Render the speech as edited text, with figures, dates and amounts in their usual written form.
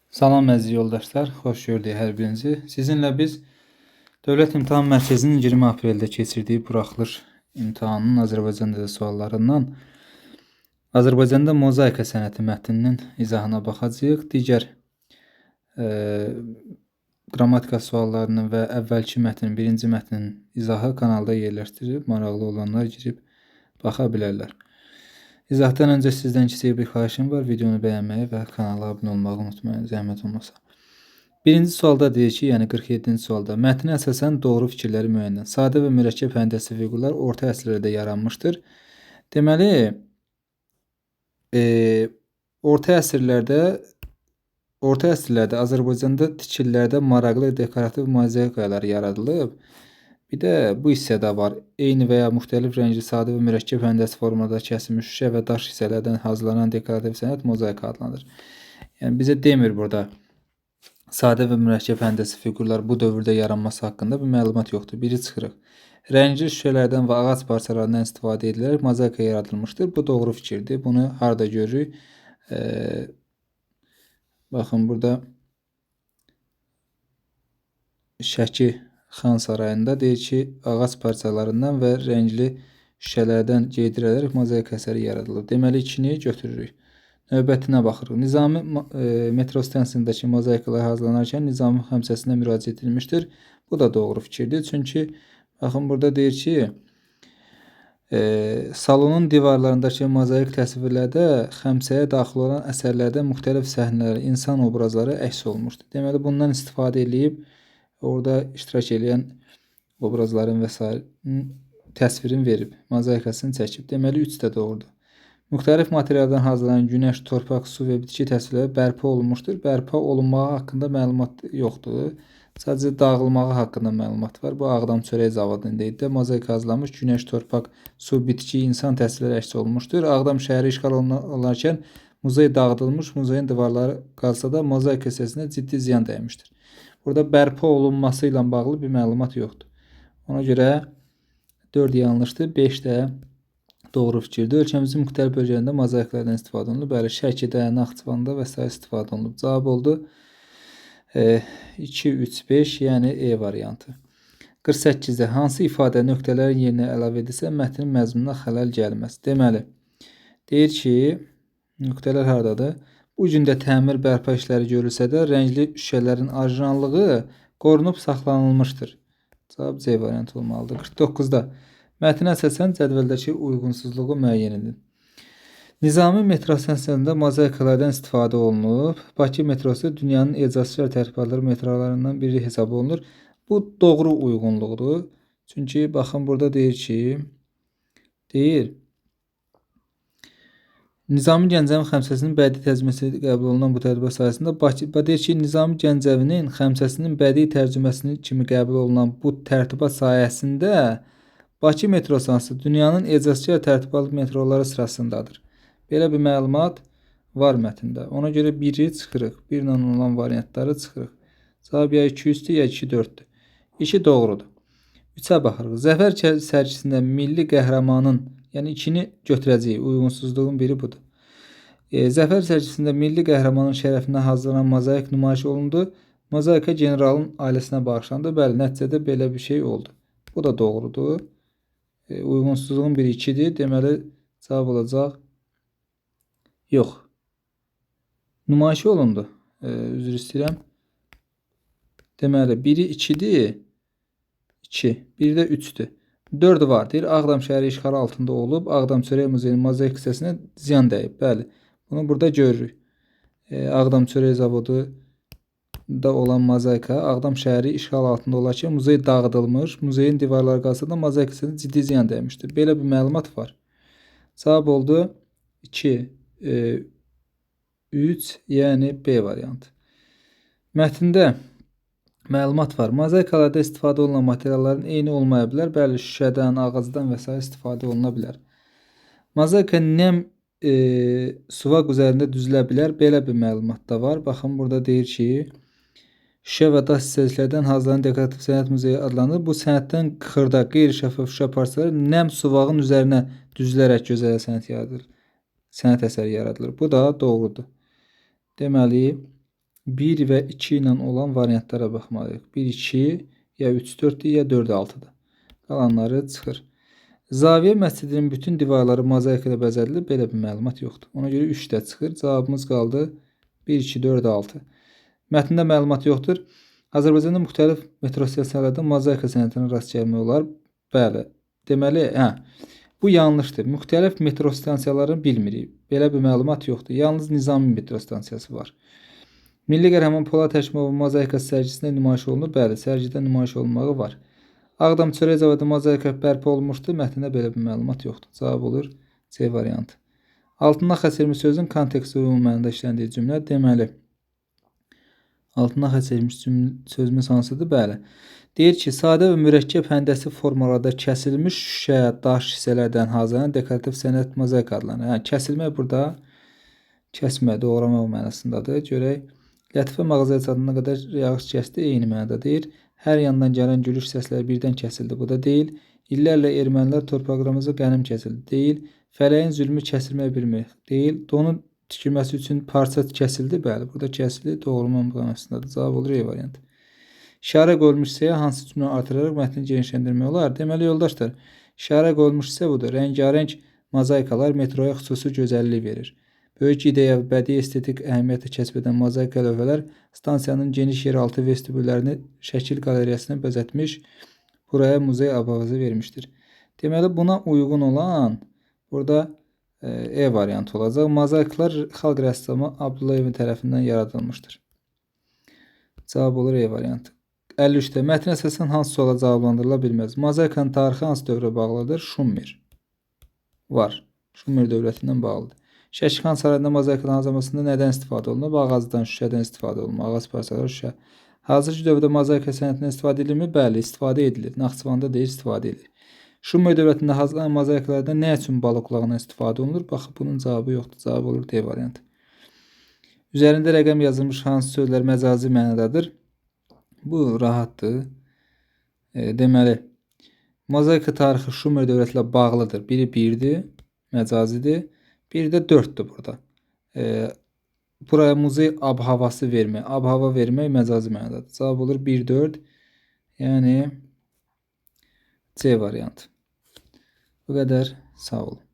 Salam əziz yoldaşlar, xoş gördük hər birinizi. Sizinlə biz Dövlət İmtahan Mərkəzinin 20 apreldə keçirdiyi buraxılış imtahanının Azərbaycan dili suallarından Azərbaycanda mozaika sənəti mətninin izahına baxacağıq. Digər qrammatika suallarının və əvvəlki mətnin, birinci mətnin izahı kanalda yerləşdirilib. Maraqlı olanlar girib baxa bilərlər. İzahdan öncə sizdən kiçik bir xahişim var. Videonu bəyənməyi və kanala abunə olmağı unutmayın, zəhmət olmasa. Birinci sualda deyir ki, yəni 47-ci sualda mətnə əsasən doğru fikirləri müəyyən. Sadə və mürəkkəb həndəsi fiqurlar orta əsrlərdə yaranmışdır. Deməli, orta əsrlərdə Azərbaycanda tikililərdə maraqlı dekorativ mozaikalar yaradılıb. Bir də bu hissədə var. Eyni və ya müxtəlif rəngli, sadə və mürəkkəb həndəsi formada kəsilmiş şüşə və daş hissələrdən hazırlanan dekorativ sənət mozaika adlanır. Yəni bizə demir burada sadə və mürəkkəb həndəsi fiqurlar bu dövrdə yaranması haqqında bir məlumat yoxdur. Biri çıxırıq. Rəngli şüşələrdən və ağac parçalarından istifadə edilərək mozaika yaradılmışdır. Bu doğru fikirdir. Bunu harda görürük? Baxın burada Şəki Xan Sarayında deyir ki, ağac parçalarından və rəngli şüşələrdən geydirələrək mozaika əsəri yaradılıb. Deməli, 2-ni götürürük. Növbətinə baxırıq. Nizami metro stansiyasındakı mozaikalar hazırlanarkən Nizami xəmsəsinə müraciət edilmişdir. Bu da doğru fikirdir. Çünki baxın burada deyir ki, salonun divarlarındakı mozaik təsvirlərdə xəmsəyə daxil olan əsərlərdə müxtəlif səhnələr, insan obrazları əks olunmuşdur. Deməli, bundan istifadə edib orada iştirak edən obrazların və sair təsvirini verib, mozaikasını çəkib. Deməli, 3 də doğrudur. Müxtəlif materialdan hazırlanan günəş, torpaq, su və bitki təsvirləri bərpa olunmuşdur. Bərpa olunmağı haqqında məlumat yoxdur. Sadəcə dağılmağı haqqında məlumat var. Bu Ağdam çörək zavodunda idi. Mozaika hazırlanmış günəş, torpaq, su, bitki, insan təsvirləri əks olunmuşdur. Ağdam şəhəri işğal olunarkən muzey dağıdılmış, muzeyin divarları qalsa da mozaika hissəsinə ciddi ziyan dəymişdir. Burada bərpa olunması ilə bağlı bir məlumat yoxdur. Ona görə 4 yanlışdır, 5 də doğru fikirdir. Ölkəmizin müxtəlif bölgələrində mozaikalardan istifadə olunub. Bəli, Şəkidə, Naxçıvanda və s. istifadə olunub. Cavab oldu 2, 3, 5, yəni E variantı. 48-də hansı ifadə nöqtələrin yerinə əlavə edilsə, mətnin məzmununa xələl gəlməz. Deməli, deyir ki, nöqtələr haradadır? Bu gün də təmir bərpa işləri görülsə də, rəngli şüşələrin orijinallığı qorunub saxlanılmışdır. Cavab C variantı olmalıdır. 49-da mətnə əsasən cədvəldəki uyğunsuzluğu müəyyən edin. Nizami metro stansiyasında mozaikalardan istifadə olunub. Bakı metrosu dünyanın ecazkar tərtibatlı metrolarından biri hesab olunur. Bu doğru uyğunluqdur. Çünki baxın burada deyir ki, Nizami Gəncəvi xəmsəsinin bədii tərcüməsi qəbul olunan bu tərtibat sayəsində Bakı deyir ki, Nizami Gəncəvinin xəmsəsinin bədii tərcüməsini kimi qəbul olunan bu tərtibat sayəsində Bakı metro stansiyası dünyanın ecazkar tərtibatlı metroları sırasındadır. Belə bir məlumat var mətndə. Ona görə 1-i çıxırıq. 1 ilə olan variantları çıxırıq. Cavab ya 2-3-dür, ya 2-4-dür. 2 doğrudur. 3-ə baxırıq. Zəfər sərgisində milli qəhrəmanın, yəni 2-ni götürəcəyik. Uyğunsuzluğun biri budur. Zəfər sərgisində milli qəhrəmanın şərəfinə hazırlanan mozaik nümayiş olundu. Mozaika generalın ailəsinə bağışlandı. Bəli, nəticədə belə bir şey oldu. Bu da doğrudur. Uyğunsuzluğun biri 2-dir. Deməli, cavab olacaq. Yox. Nümayiş olundu. Üzr istəyirəm. Deməli, biri 2-dir. 2. Biri də 3-dür. 4 var. Deyir, Ağdam şəhəri işğal altında olub. Ağdam çörək muzeyinin mozaik hissəsinə ziyan dəyib. Bəli. Bunu burada görürük. Ağdam çörək zavodu da olan mozaika Ağdam şəhəri işğal altında olarkən muzey dağıdılmış. Muzeyin divarları qalsa da mozaik hissəsinə ciddi ziyan dəymişdir. Belə bir məlumat var. Cavab oldu 2, 3, yəni B variantı. Mətndə məlumat var. Mozaikalarda istifadə olunan materialların eyni olmaya bilər. Bəli, şüşədən, ağacdan və s. istifadə oluna bilər. Mozaika nəm suvaq üzərində düzülə bilər. Belə bir məlumat da var. Baxın, burada deyir ki, şüşə və daş hissəciklərdən hazırlanan dekorativ sənət muzeyi adlanır. Bu sənətdən xırda, qeyri-şəffaf şüşə parçaları nəm suvağın üzərinə düzülərək gözəl sənət yaradılır. Sənət əsəri yaradılır. Bu da doğrudur. Deməli, 1 və 2 ilə olan variantlara baxmalıyıq. 1, 2, ya 3, 4-dür, ya 4, 6-dır. Qalanları çıxır. Zavyə məscidinin bütün divarları mozaika ilə bəzədilir. Belə bir məlumat yoxdur. Ona görə 3 də çıxır. Cavabımız qaldı 1, 2, 4, 6. Mətndə məlumat yoxdur. Azərbaycanda müxtəlif metro stansiyalarında mozaika sənətinə rast gəlmək olar. Bəli. Deməli, bu yanlışdır. Müxtəlif metro stansiyalarını bilmirik. Belə bir məlumat yoxdur. Yalnız Nizami metro stansiyası var. Milli qəhrəman Polad Həşimovun mozaikası sərgisində nümayiş olunur. Bəli, sərgidə nümayiş olunmağı var. Ağdam çörək zavodu mozaika bərpa olunmuşdur. Mətndə belə bir məlumat yoxdur. Cavab olur C variantı. Altından xətt çəkilmiş sözün kontekstə uyğun mənada işləndiyi cümlə. Deməli, altından xətt çəkilmiş sözümüz hansıdır? Bəli. Deyir ki, sadə və mürəkkəb həndəsi formalarda kəsilmiş şüşə, daş hissələrdən hazırlanan dekorativ sənət mozaika adlanır. Yəni, kəsilmək burada kəsmə, doğramaq mənasındadır. Görək. Lətifə mağazaya çatana qədər yağış kəsdi, eyni mənada deyir. Hər yandan gələn gülüş səsləri birdən kəsildi. Bu da deyil. İllərlə ermənilər torpaqlarımıza qənim kəsildi. Deyil. Fələyin zülmü kəsilmək bilmir. Deyil. Donun tikilməsi üçün parça kəsildi. Bəli, burada kəsildi. Doğrulma mənasındadır. Cavab olur E variantı. İşarə qoyulmuş hissəyə hansı cümlə artıraraq mətni genişləndirmək olar? Deməli, yoldaşlar, işarə qoyulmuş hissə budur. Rəngarəng mozaikalar metroya xüsusi gözəllik verir. Böyük ideya və bədii estetik əhəmiyyəti kəsb edən mozaika lövhələr stansiyanın geniş yeraltı vestibüllərini şəkil qalereyasına bəzətmiş, buraya muzey ab-havası vermişdir. Deməli, buna uyğun olan burada E variantı olacaq. Mozaikalar xalq rəssamı Abdullayevin tərəfindən yaradılmışdır. Cavab olur E variantı. 53-də mətnə əsasən hansı suala cavablandırıla bilməz? Mozaikanın tarixi hansı dövrə bağlıdır? Şumer. Var. Şumer dövlətindən bağlıdır. Şəki xan sarayında mozaikanın hazırlanmasında nədən istifadə olunub? Ağacdan, şüşədən istifadə olunub. Ağac parçaları, şüşə. Hazırki dövrdə mozaika sənətindən istifadə edilirmi? Bəli, istifadə edilir. Naxçıvanda deyir, istifadə edilir. Şumer dövlətində hazırlanan mozaikalardan nə üçün balıq qulağından istifadə olunur? Baxın, bunun cavabı yoxdur. Cavab olur D variantı. Üzərində rəqəm yazılmış hansı sözlər məcazi mənadadır? Bu rahatdır. Deməli, mozaika tarixi Şumer dövləti ilə bağlıdır. Biri 1-dir, məcazidir. Biri də 4-dür burada. Buraya muzey ab-havası vermək. Ab-hava vermək məcazi mənadadır. Cavab olur 1, 4. Yəni C variantı. Bu qədər. Sağ olun.